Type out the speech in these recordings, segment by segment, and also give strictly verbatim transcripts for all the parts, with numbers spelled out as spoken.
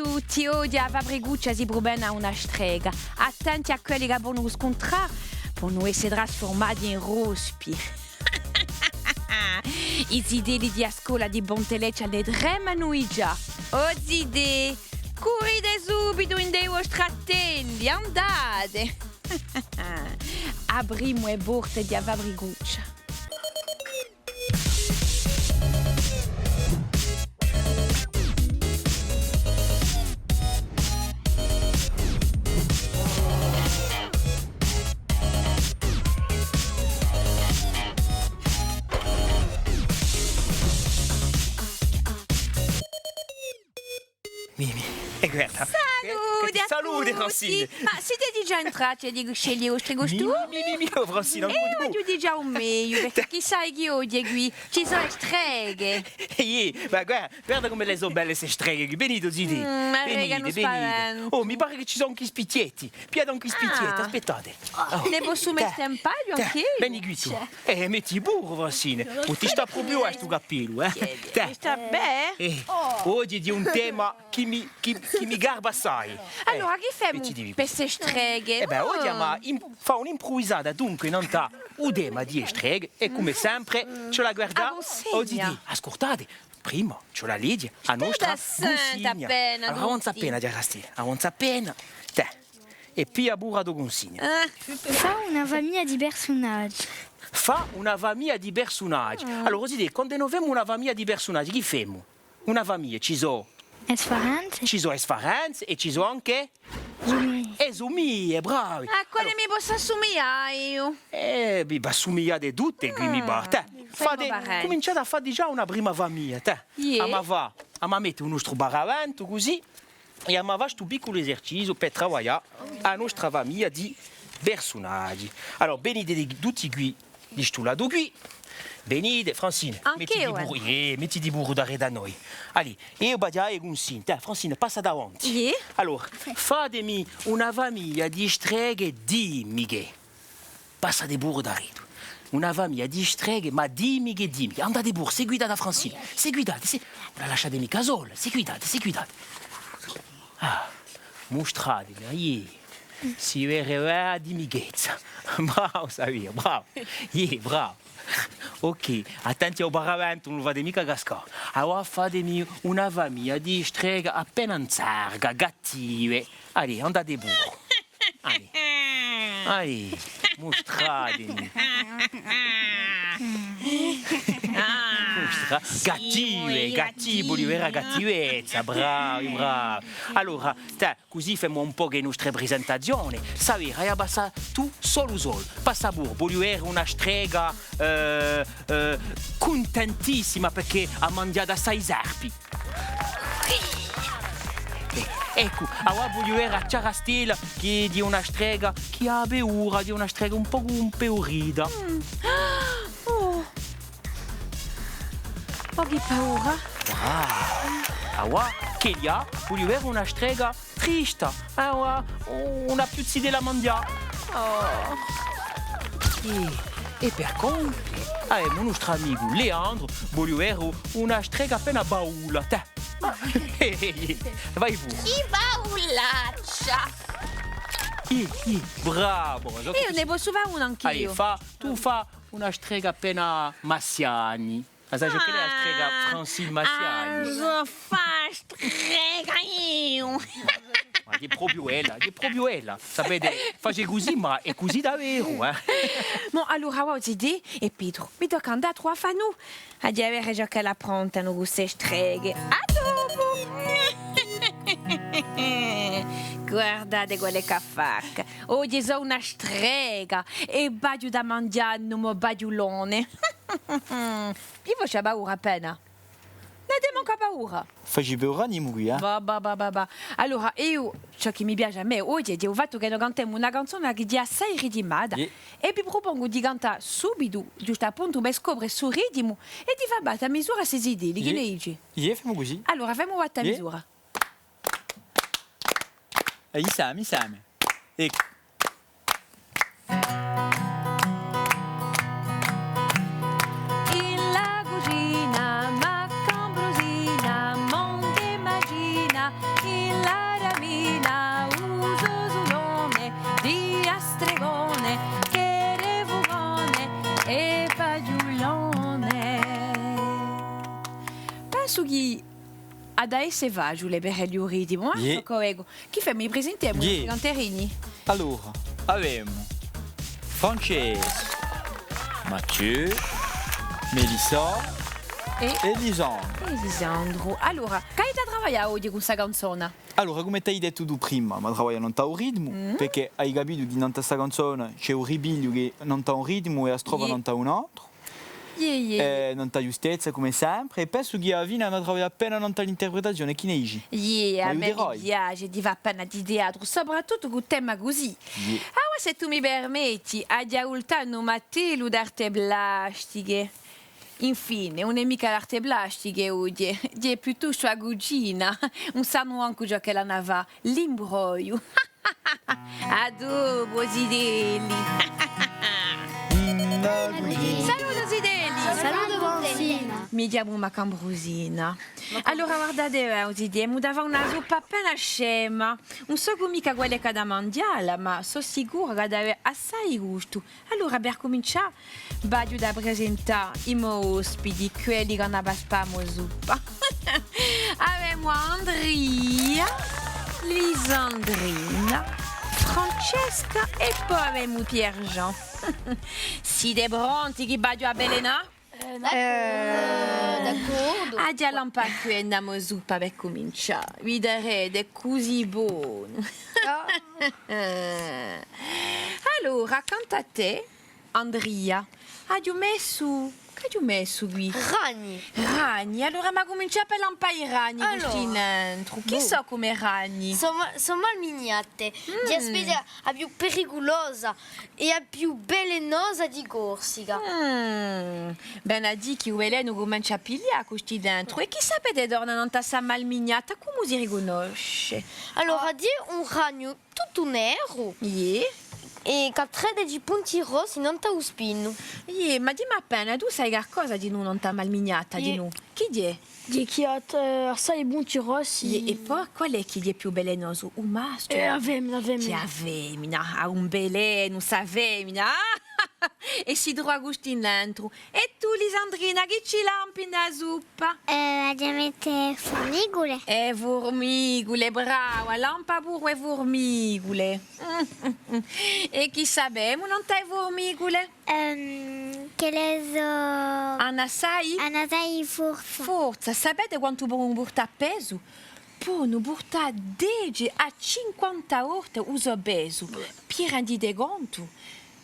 Tutti, oghje a Fabricuccia si pruvena una strega. Attenti à quelli chì a ponu scuntrà, ponu esse trasfurmati in ruspi. I zitelli di a scola di Ponte Leccia ne tremanu digià. O zitè, currite subitu ind'è i vostri attelli, andate! Aprimu e porte di a Fabricuccia. Mì, mì, è guarda. Salute à tutti! Salute, Francine! Ma site digià entrati à sceglie i vostri custumi? Mì, mì, mì, mì, o Francine, ancu tù. Eh, vogliu dì digià u meiu, perchè chì sai chì oghje quì ci sò e streghe. Iè, ma guarda, guarda cum'elle sò belle ste streghe quì. Venite, zitè. Mm, ma venite, venite. Oh, mi pare chì ci sò ancu i spichjetti. Pigliate ancu i spichjetti, aspettate. Oh, ne possu mette un paghju anch'eiu? Veni quì tù. Eh, metti puru, Francine. Ùn ti stà propiu à stu cappellu, eh? Tè. Ti stà bè? Eh, oghje hè un tema chì mi, chì, chì mi garba assai. Allora, chì femu per ste streghe? Eh bè, oghje emu à imp-, fà un'impruvisata, dunque, nant'à u tema di e streghe, è cum'è sempre, ci vole à guardà, o zitè, ascultate, prima, ci vole à leghje a nostra cunsigna. Allora, avanza appena, Ghjacastè, avanza appena. Tè. È piglia puru a to cunsigna. Fà una famiglia di persunaghji. Fà una famiglia di persunaghji. Allora, o zitè, quandu no femu una famiglia di persunaghji, chì femu? Una famiglia, ci sò e sfarenze. Ci sò e sfarenze è ci sò ancu e sumiglie. E sumiglie, bravi. À quale mi possu assumiglià eiu? Eh, vi assumigliate tutte quì, mi pare. Tè, fate, cuminciate à fà digià una prima famiglia, tè. Iè. Emu à fà, emu à mette u nostru paraventu cusì, è emu à fà stu picculu eserciziu per travaglià a nostra famiglia di persunaghji. Allora, venite tutti quì, di stu latu quì. Venite, Francine, mettiti puru, eh, mettiti puru daretu à noi. Allez, eiu v'aghju à dà e cunsigne. Tè, Francine, passa davanti. Iè. Allora, fatemi una famiglia di streghe timiche. Passate puru daretu. Una famiglia di streghe, ma timiche, timiche. Andate puru, seguitate à Francine. Seguitate, se-, ùn la lasciate micca sola. Seguitate, seguitate. Ah, mustratemi, iè. Si vede a timichezza. Bravu, Samir, bravu. Iè, bravu. Ok, attenti à u paraventu, ùn lu fate micca cascà. Allora fatemi una famiglia di streghe appena in zerga, cattive. Allez, andate puru. Allez. Allez, mustratemi. Mustra-, cattive, cattive, vogliu vede a cattivezza, bravi, bravi. Allora, tè, cusì femu un pocu e nostre presentazione. Samir, ai à passà tù solu solu. Passa puru, vogliu vede una strega, eh, eh, cuntentissima perchè hà manghjatu assai serpi. Eh, eccu, avà vogliu vede a Chjarastella chì hè una strega chì hà paura, hè una strega un pocu impaurita. Mm. Oh. Oh, chì paura. Ah, avà, chì hè, vogliu vede una strega trista. Avà, ùn hà più zitella à manghjà. Oh. È, è per compie, avemu u nostru amicu Leandru, vogliu vede una strega appena baula, tè. Vai puru. Chì baulaccia! Iè, iè, bravo. Eiu ne possu fà una anch'eiu. Allez, fà, tù fà una strega appena Massiani. A sai ciò ch'ella hè a strega Francine Massiani? Ah, sò fà strega eiu! Ma hè propiu ella, hè propiu ella. Sapete, face cusì, ma hè cusì daveru, eh. Bon, allora, avà, zitè, è Petru, mi tocca à andà à truvà à Fanù. Aghju da vede ciò ch'ella approntanu queste streghe. À dopu! Guardate quale ch'affacca. Oghje sò una strega è v'aghju da manghjà in u mo paghjulone. Eiu facia paura appena. Ùn avete mancu paura. Faci paura à nimu quì, eh? Và, và, và, và, và. Allora, eiu, ciò chì mi piace à mè oghje hè u fattu chì no cantemu una canzona chì hè assai ritimata. Iè. È vi prupongu di cantà subitu, ghjustu à puntu, per scopre stu ritimu è di fà batte a misura à sti zitelli, chì ne dici? Iè, femu cusì. Allora, femu batte a misura. Iè. Inseme, inseme. Eccu. Pensu chì hà da esse faciule per elli u ritimu, eh? Iè. Chì femu, i presentemu i canterini? Allora, avemu Francesca, Mathieu, Melissa è Lisandru. È Lisandru. Allora, chì avete da travaglià oghje cù sta canzona? Allora, cum'è t'ai dettu tù prima, emu da travaglià nant'à u ritmu, perchè ai capitu chì nant'à sta canzona ci hè u ripigliu chì nant'à un ritmu è a strofa nant'à un altru. Iè, iè, iè. Eh, nant'à a ghjustezza, cum'è sempre, è pensu chì à a fine emu da travaglià appena nant'à l'interpretazione, chì ne dici? Iè, à mè mi piace di fà appena di teatru, soprattuttu cù temi cusì. Iè. Allora, s'è tù mi permetti, aghju da vultà in u m'attellu d'arte plastiche. Infine, ùn hè micca l'arte plastiche oghje, hè piuttostu a cucina. Ùn sanu mancu ciò ch'elli anu da fà, l'imbrogliu. À dopu, o zitelli. Salute, o zitelli. Salute, Ambrusina. Mi chjamu Macambrusina. Allora, guardate, eh, o zitelli, emu da fà una suppa appena scema. Ùn sò micca quale hè chì hà da manghjalla, ma sò sicura chì hà da avè assai gustu. Allora, per cumincià, v'aghju da presentà i mo ospiti, quelli chì anu da paspà a mo suppa. Avemu Andria, Lisandrina, Francesca è po avemu Pierre-Jean. Site pronti chì v'aghju à avvelenà? Eh, d'accordu. Eh, d'accordu. Aghju da lampà quì a mo suppa per cumincià. Viderete, hè cusì bonu. Ah. Allora, accantu à tè, Andria, aghju messu, ch'aghju messu quì? Ragni. Ragni, allora emu da cumincià per lampà i ragni, allora, custì nentru. Chì sò cum'è ragni? Sò ma-, sò malmignatte. Mm. Ghjè a spezia a più periculosa è a più velenosa di Corsica. Mm. Vene à dì chì u velenu cumencia à piglià custì nentru. È chì sapete torna nant'à sta malmignatta, cumu si ricunnosce? Allora, ghjè un ragnu tuttu neru. Iè. È chì hà tredeci punti rossi nant'à u spinu. Iè, ma dimmi appena, tù sai calcosa dinù nant'à a malmignatta, dinù? Chì ghjè? Ghjè chì hà, eh, assai punti rossi. Iè, è po quale hè chì ghjè più velenosu? U mastru? Eh, a femina, a femina. Ghjè a femina, hà un velenu sta femina. È si trova custì nentru. È tù, Lisandrina, chì ci lampi in a suppa? Eh, aghju da mette furmicule. E furmicule, brava, lampa puru e furmicule. È chì sapemu nant'à e furmicule? Ehm, ch'elle sò... Anu assai? Anu assai forza. Forza, sapete quantu ponu purtà pesu? Ponu purtà dece à cinquanta volte u so pesu. Bè. Pì rendite contu.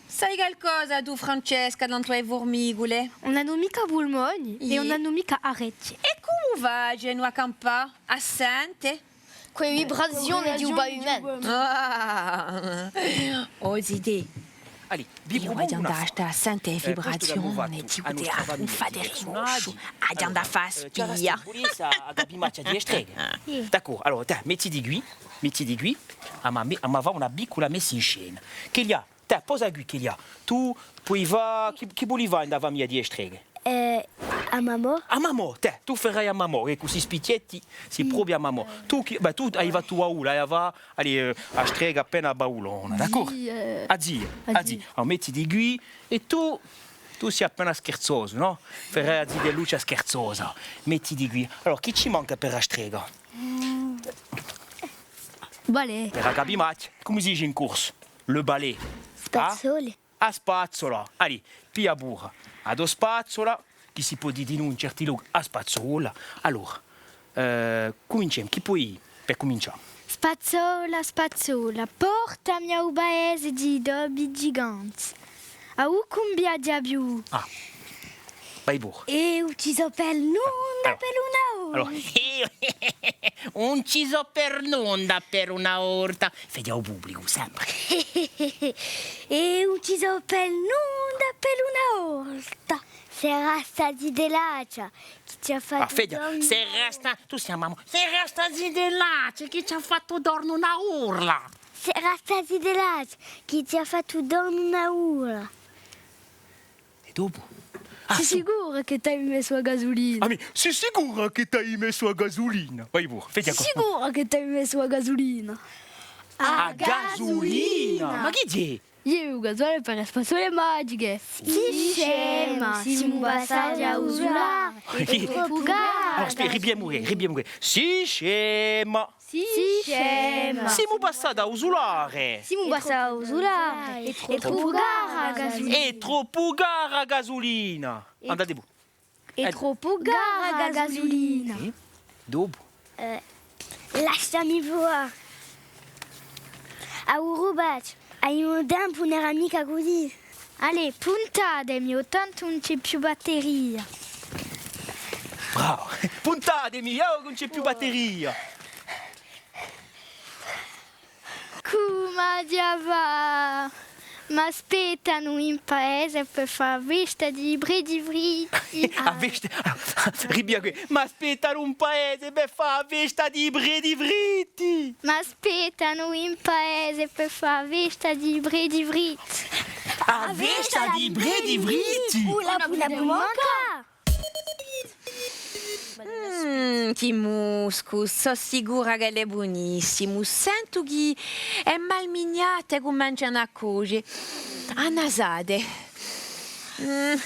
Sai calcosa tù, Francesca, nant'à e furmicule? Ùn anu micca pulmoni è ùn anu micca arechje. È cumu facenu à campà? À sente? Cù e vibrazione di u pavimentu. Ah! O zitè. Allez, vi propongu una affaire. Sta à sente e vibrazione di u teatru, ùn fate rimosciu. Aghju da fà a spia. Vulete à capì a machja di e streghe? D'accordu, allora, tè, mettiti quì, mettiti quì. Emu à me-, emu à fà una piccula messa in scena. Chì ghjè? Tè, posa quì, chì ghjè? Tù poi fà, chì, chì voli fà in a famiglia di e streghe? Eh, a Mamò. A Mamò, tè, tù farai a Mamò, chì cù sti spichjetti sì propiu a Mamò. Tù chì, bè, tù ai fattu paura, ai da fà, allez, eh, a strega appena paurona, d'accordu? Zia, eh. A zia, a zia. Allora, mettiti quì, è tù, tù sì appena scherzosu, nò? Farai a zitelluccia scherzosa. Mettiti quì. Allora, chì ci manca per a strega? Balè. Per a capì, ma cumu si dice in corsu? Le balai. Spazzole. A spazzula. Allez, piglia puru a to spazzula, chì si pò dì dinù in certi lochi a spazzola. Allora, eh, cuminciemu. Chì poi, per cumincià? Spazzula, spazzula, portami à u paese di i topi giganti. À u cumbia di a più. Ah. Vai puru. Eiu ci sò per nunda per una volta. Allora, ùn ci sò per nunda per una volta. Fede à u publicu, sempre. Eiu ci sò per nunda per una volta. Serà sta zitellaccia chì ci hà fattu dorme. Ah, fede, serà sta, tù sì a Mamò. Serà sta zitellaccia chì ci hà fattu dorme una orla. Serà sta zitellaccia chì ci hà fattu dorme una orla. È dopu? Ah, sì sicura chì t'ai messu a gasulina? Ah, mì, sì sicura chì t'ai messu a gasulina? Vai puru, fai. Sì sicura chì t'ai messu a gasulina? A gasulina? Ma chì ghjè? Iè, u gasole per e spazzole magiche. Sì, scema, simu passati à u sulare. Hè troppu cara. Allora, spè-, ripigliemu què, ripigliemu què. Sì, scema. Sì, scema. Simu passati à u sulare. Simu passati à u sulare. Hè troppu cara a gasulina. Hè troppu cara a gasulina. Andate puru. Hè troppu cara a gasulina. È dopu? Eh, lasciami fà. Avà u rubacciu, à u tempu ùn era micca cusì. Allez, puntatemi, o tantu ùn ci hè più batteria. Bravu! Puntatemi, o, ùn ci hè più batteria! Cumu aghju da fà? M'aspettanu in paese per fà a festa di i preti fritti. A festa, ripigliemu què. M'aspettanu in paese per fà a festa di i preti fritti. M'aspettanu in paese per fà a festa di i preti fritti. A festa di i preti fritti? Ùn la pudemu mancà! Mm, chì muscu, sò sicura ch'ellu hè bunissimu. Sentu chì e malmignate cumencianu à coce. Annasate. Mm.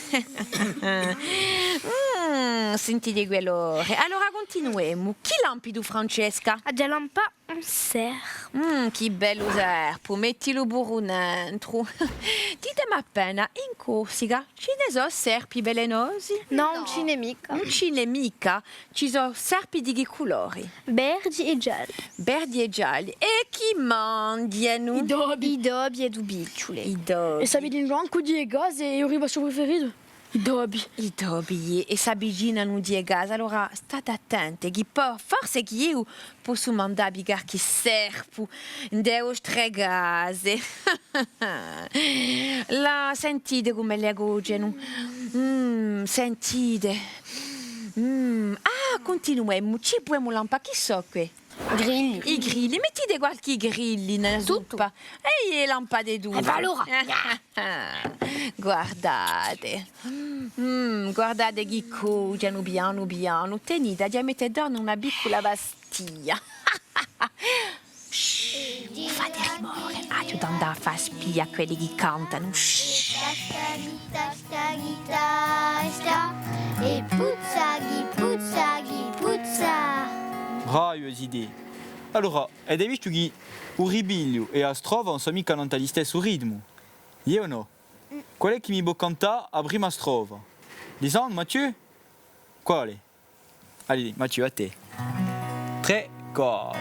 Mm, sentite quell'odore. Allora cuntinuemu. Chì lampi tù, Francesca? Aghju da lampà un serpu. Mm, chì bellu serpu, mettilu puru nentru. Ditemi appena, in Corsica ci ne sò serpi velenosi? Nò, ùn ci n'hè micca. Ùn ci n'hè micca? Ci sò serpi di chì culori? Verdi è gialli. Verdi è gialli. È chì manghjanu? I topi. I topi è e tupicciule. I topi. È s'abbighjinu ancu di e case, è eiu u ribasciu preferitu. I topi. I topi, è s'avvicinanu di e case. Allora state attente, chì po-, forse chì eiu possu mandà à piglià qualchì serpu in e vostre case. Là, sentite cum'elle cocenu. Mm, sentite. Mm. Ah, cuntinuemu, ci pudemu lampà, chì sò què? Grilli. I grilli, mettite qualchì grilli in a suppa. È lampate tuttu. È và allora. Guardate. Mm, guardate chì cocenu pianu pianu. Tenite, aghju da mette torna una piccula pastiglia. Shh, ùn fate rimore, aghju da andà à fà a spia à quelli chì cantanu. Shh. Bravi, zitè. Allora, avete vistu chì u ripigliu è a strofa ùn sò micca nant'à listessu ritmu? Iè o nò? Quale hè chì mi pò cantà a prima strofa? Lisandru, Mathieu? Quale? Allez, Mathieu, à tè. Trè, quattru.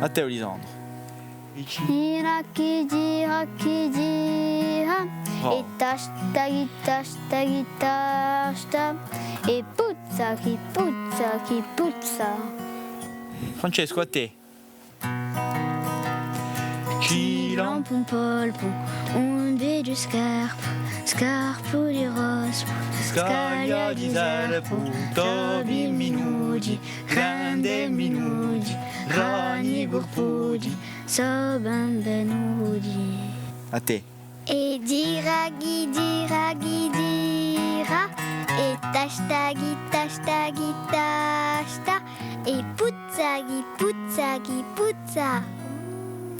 À tè, Lisandru. Gira chì gira chì gira. Oh. È tasta chì tasta chì tasta. È puzza chì puzza chì puzza. Francescu, à tè. À tè.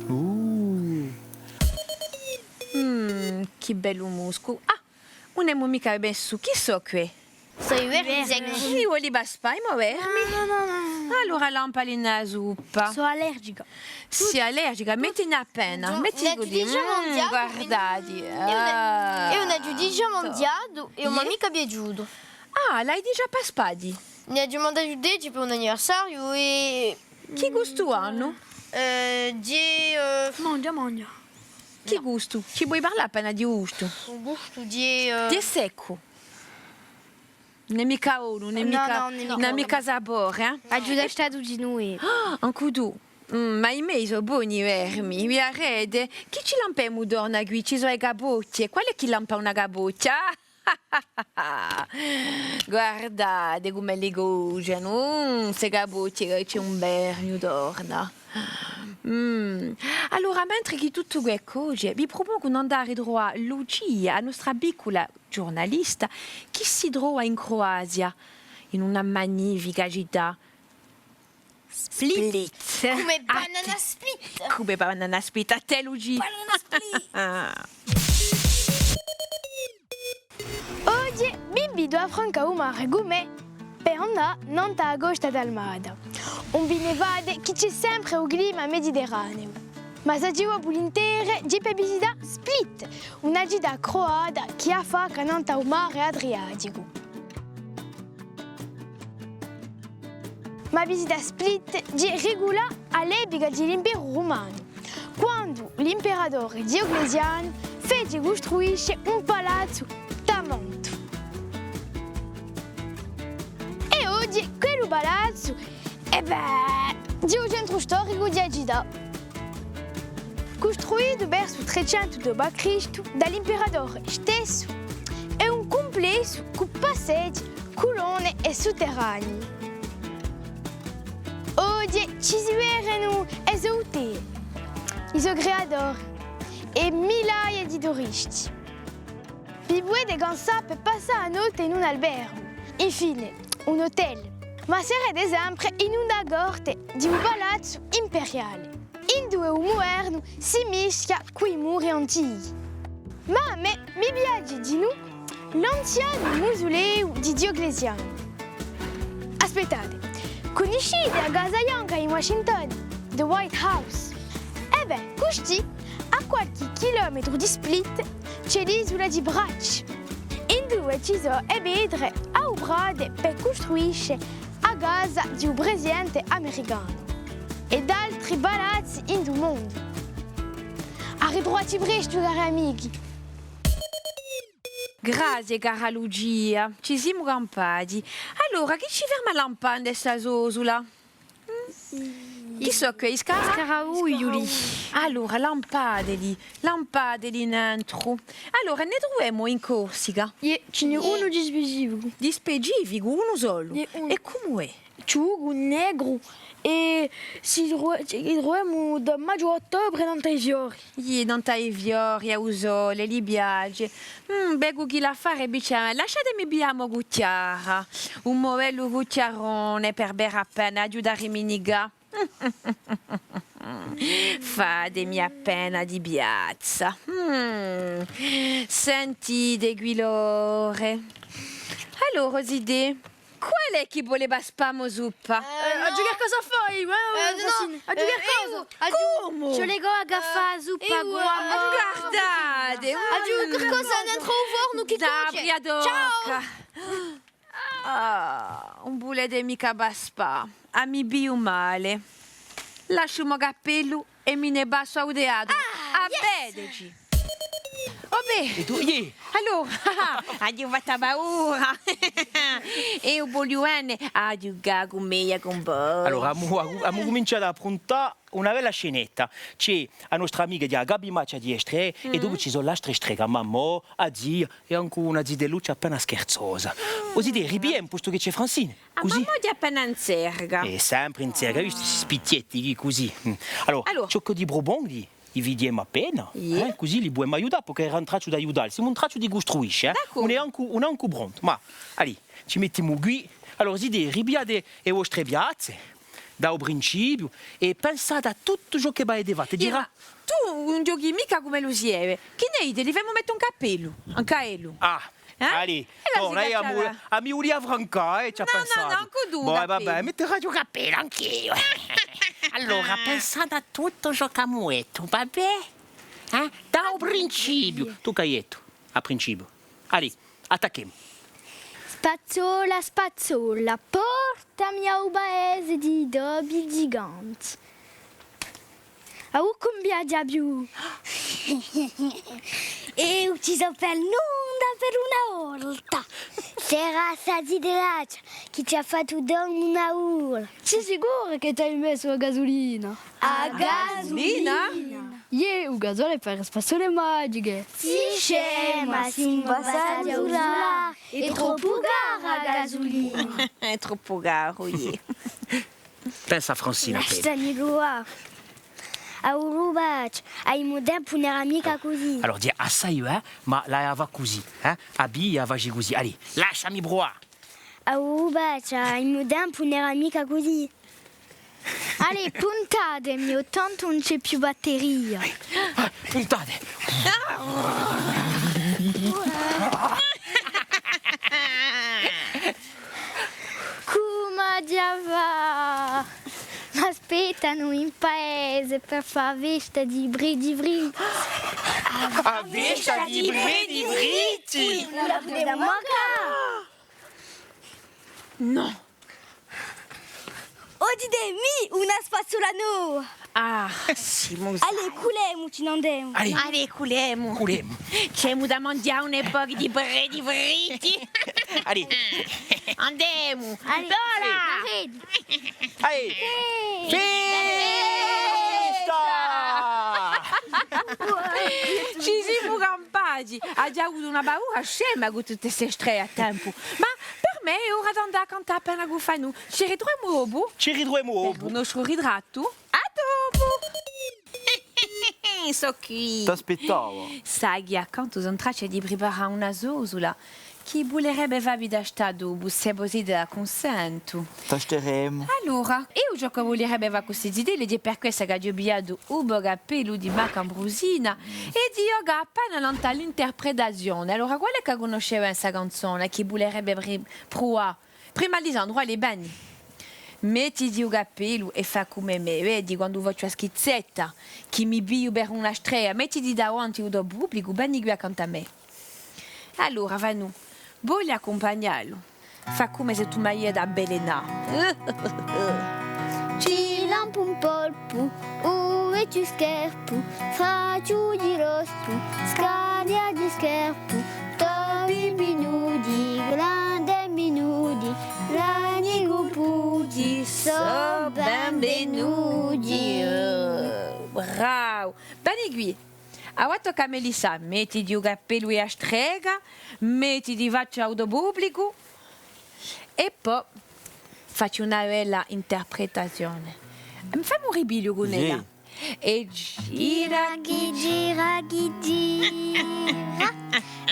Uh. Mm, chì bellu muscu. Ah, ùn emu micca messu. Chì sò què? Sò i vermi secchi. Mi voli paspà i mo vermi? Nò, nò, nò, nò. Allora lampali in a suppa. Sò allergica. Sì allergica? Mettine appena, mettine cusì. Guardate. Eiu n'aghju digià manghjatu è ùn m'hà micca piaciutu. Ah, l'hai digià paspati? N'aghju manghjatu deci per un anniversariu è... Chì gustu anu? Eh, ghjè, eh... Manghja, manghja. Chì gustu? Ci voli parlà appena di u gustu? U gustu ghjè, eh... Ghjè seccu. Ùn hè micca bonu, ùn hè micca, ùn hè micca sapore, eh? Aghju tastatu dinù. Ah, ancu tù. Mm, ma i mei sò boni i vermi, vidarete. Chì ci lampemu torna quì? Ci sò e capocchje. Quale hè chì lampa una capocchja? Ah! Guardate cum'elli cocenu, mm, ste capocchje, ci hè un vermiu torna. Mm. Allora, mentre chì tuttu què coce, vi prupongu d'andà à truvà Lucia, a nostra piccula ghjurnalista, chì si trova in Croazia, in una magnifica cità. Split. Split. Cum'è Banana Split. Cum'è Banana Split. À tè, Lucia. Banana Split. Ah. Oghje, vi invitu à francà u mare cù mè per andà nant'à a Costa Dalmata. Ùn vi ne fate chì ci hè sempre u clima mediterraneu. Ma s'aghju a vulintera, ghjè per visità Split, una cità croata chì affacca nant'à u mare Adriaticu. Ma a visita à Split ghjè riculà à l'epica di l'Imperu Rumanu, quandu l'imperatore Dioclezianu fece custruisce un palazzu tamantu. È oghje quellu palazzu, è bè, ghjè u centru storicu di a cità. Custruitu versu u trecentu dopu à Cristu da l'imperatore stessu, hè un cumplessu cù passeggi, culonne è sutterranei. Oghje ci si vedenu e so utele, i so creatori è millaie di turisti. Vi pudete cansà per passà a notte in un albergu, infine, un hotel, ma serete sempre in una corte di un palazzu imperiale, induve u mudernu si mischia cù i muri antichi. Ma à mè mi piace dinù l'anzianu musuleu di Dioclezianu. Aspettate, cunniscite a Casa Bianca in Washington, the White House? È bè, custì, à qualchì chilometru di Split, ci hè l'isula di Brač, induve ci sò e petre aduprate per custruisce a casa di u presidente americanu è d'altri palazzi in u mondu. À ritruvacci prestu, cari amichi! Grazie, cara Lucia, ci simu campati. Allora, chì ci ferma à lampà in sta sosula? Chì sò què, i scara-? Scaravughjuli. Allora, lampateli, lampateli nentru. Allora, ne truvemu in Corsica? Iè, ci n'hè unu di specificu. Di specificu, unu solu? Iè, unu. È cumu hè? Ciucu, negru, è si tru-, ci truvemu da maghju à ottobre nant'à i fiori. Iè, nant'à i fiori, à u sole, li piace. Mm, vecu chì l'affare, lasciatemi piglià a mo cuchjara, u mo bellu cuchjarone per bere appena, aghju da riminigà. Fatemi appena di piazza. Mm. Sentite quì l'ore. Allora, o zitè, quale hè chì vole paspà a mo suppa? Eh, aghju qualcosa à fà eiu, eh, Francine. Aghju qualcosa. Cumu? Ci vole à fà a suppa quì. Guardate, aghju qualcosa nentru u fornu chì coce. Ciao! Ah, ùn vulete micca paspà, à mi pigliu male. Lasciu u mo cappellu è mi ne passu à u teatru. Ah, à vedeci! Vabbè. È tù, iè. Allora, aghju fattu a paura. Eiu vogliu vene à ghjucà cù mè, cù voi. Allora, emu, emu cuminciatu à appruntà una bella scenetta. Ci hè a nostra amica di a Capimachja di e Stree, è dopu ci sò l'altre stree, a mammò, a zia, è ancu una zitelluccia appena scherzosa. O zitè, ripigliemu, postu chì ci hè Francine. Cusì. A mammò hè appena in zerga. Hè sempre in zerga, hai vistu sti spichjetti quì cusì. Mm. Allora, ciò ch'o ti prupongu, li vidimu appena, eh? Cusì li pudemu aiutà, perchè era in tracciu d'aiutà, simu in tracciu di custruisce, eh? D'accordu. Ùn hè ancu, ùn hè ancu prontu, ma, allez, ci mettimu quì. Allora, zitè, ripigliate e vostre piazze, da u principiu, è pensate à tuttu ciò chì avete fattu. Tù ùn ghjochi micca cum'è u sieve. Chì ne dite, li femu mette un cappellu, ancu à ellu? Ah, eh? Allez, torna, eh, a mi vulia francà, eh, ci hà pensatu. Nò, nò, nò, ancu tù un cappellu. Bon, eh, vabbè, metterò un cappellu anch'eiu. Allora, pensate à tuttu ciò ch'emu dettu, vabbè? Eh? Da u principiu. Tù ch'hai dettu, à principiu. Allez, attacchemu. Spazzola, spazzola, portami à u paese di i topi giganti. Avà ùn viaghja più. Eiu ci sò per nunda per una volta. Serà sta zitellaccia chì ci hà fattu dà una ora. Sì sicura chì t'hai messu a gasulina? A gasulina? Iè, u gasole per e spazzole magiche. Sì, scema, simu passati à u sulare. Hè troppu cara a gasulina. Hè troppu caru, iè. Pensa, Francina, appena. Lasciami pruvà. À u rubacciu, à u mo tempu ùn era micca cusì. Allora, dì, a sai, eh? Ma l'avia à fà cusì, eh? A B a face cusì. Allez, lasciami pruvà. À u rubacciu, à u mo tempu ùn era micca cusì. Allez, puntatemi, o tantu ùn ci hè più batteria. Ah, puntate! Cumu aghju à fà? M'aspettanu in paese per fà a festa di i predi fritti. A festa di i predi fritti? Ùn la pudemu mancà! Nò! O dite, mì, una spazzola nova! Ah, sì, mo sai. Allez, culemuci, andemu. Allez. Allez, culemu. Culemu. Ci emu da manghjà un pocu di predi fritti. Allez. Andemu. Allez. Voilà. Allez. Festa! Ci simu campati. Aghju avutu una paura scema cù tutte ste strele à tempu. Ma per mè hè ora d'andà à cantà appena cù Fanù. Ci ritruvemu dopu. Ci ritruvemu dopu. Per u nostru ritrattu. À dopu! Sò quì. T'aspittava. Sai chì accantu sò in traccia di priparà una sosula chì vulerebbe fà vi tastà dopu, s'è vo site d'accunsentu. Tasteremu. Allora, eiu ciò ch'o vulerebbe fà cù sti zitelli, hè per quessa ch'aghju pigliatu u mo cappellu di Maca Ambrusina è di ghjucà appena nant'à l'interpretazione. Allora, quale hè chì a cunnosce bè sta canzona, chì vulerebbe pri-, pruvà? Prima Lisandru, allez, veni. Mettiti u cappellu è fà cum'è mè, vedi, quandu facciu a schizzetta, chì mi pigliu per una strega, mettiti davanti à u to publicu, veni quì accantu à mè. Allora, Fanù, voli accumpagnallu? Fà cum'è s'è tù m'avii da avvelenà. Ci lampu un polpu, u vechju scherpu, facciu di rospu, scaglia di scherpu, topi minudi, grandi minudi, ragni curputi, sò benvenuti. Eh, bravu! Veni quì. Avà tocca à Melissa, mettiti u cappellu è a strega, mettiti faccia à u to publicu è po facci una bella interpretazione. Femu un ripigliu cun ella. Iè. È gira chì gira chì gira,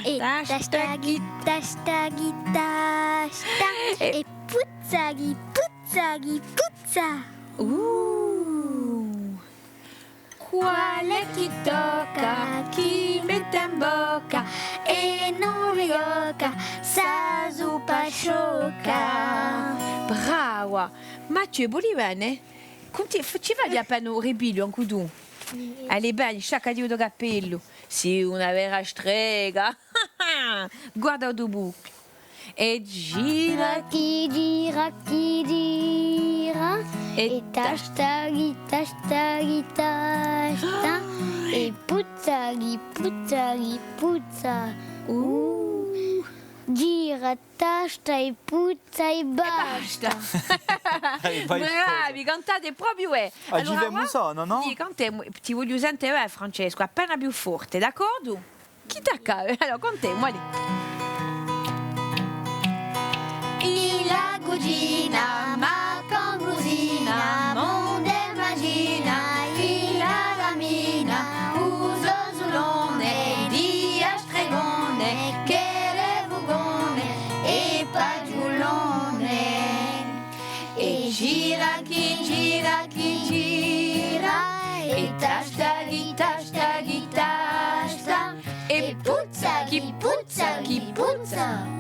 è tasta chì tasta chì tasta, è puzza chì puzza chì puzza. Uh. Quale chì tocca, chì mette in bocca è ùn righjocca, sta suppa sciocca. Brava! Ma ci voli bè? Cunti-, f-, ci fai appena un ripigliu ancu tù? Allez, bè, sciaccati u to cappellu. Sì una vera strega. Guarda u to publicu. È gira chì gira chì gira, è tasta chì tasta chì tasta, è puzza chì puzza chì puzza. Uh. Gira, tasta è puzza è basta. È basta. Bravi, cantate propiu bè. Allora, aghjunghjemu u sonu, nò? Sì, cantemu, ti vogliu sente, eh, Francescu, appena più forte, d'accordu? Chì t'accade? Allora, cantemu, allez. In la cucina, Maca Ambrusina, mondu imagina, in la camina, u so sulone, di a stregone, chì hè furgone è paghjulone. È gira chì gira chì gira, è tasta chì tasta chì tasta, è puzza chì puzza chì puzza.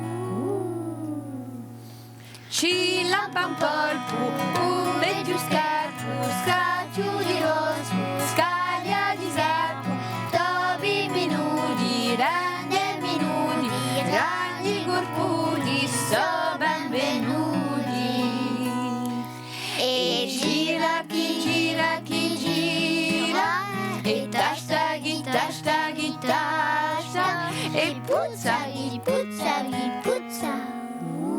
Ci lampa un polpu, u vechju scarpu, scacciu di rospu, scaglia di scarpu, topi minudi, ragni minudi, ragni curputi, sò benvenuti. È gira chì gira chì gira, è tasta chì tasta chì tasta, è puzza chì puzza chì puzza. Uh.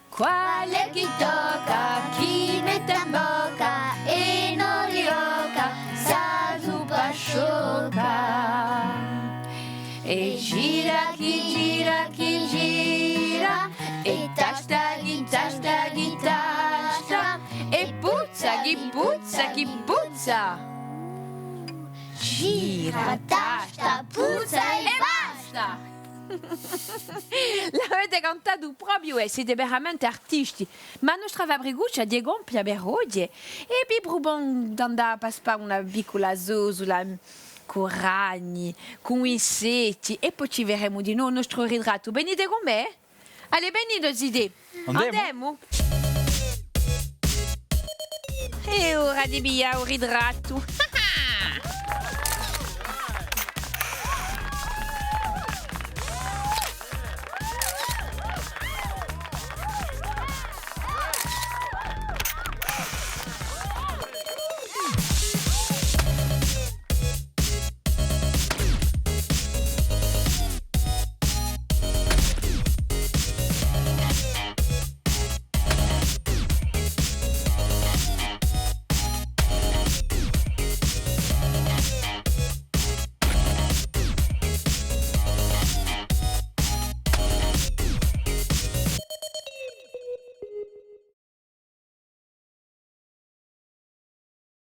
Quale chì tocca, chì mette in bocca è ùn righjocca, sta suppa sciocca. È gira chì gira chì gira, è tasta chì tasta chì tasta, Chì puzza, chì puzza! Gira, tasta, puzza è basta! L'avete cantatu propiu, eh, site veramente artisti. Ma a nostra fabricuccia hè compia per oghje è vi prupongu d'andà à paspà una piccula sosula cù ragni, cù insetti, è po ci videremu di novu u nostru ritrattu. Venite cù mè? Allez, venite, zitè. Andemu? Andemu? Hè ora di piglià u ritrattu.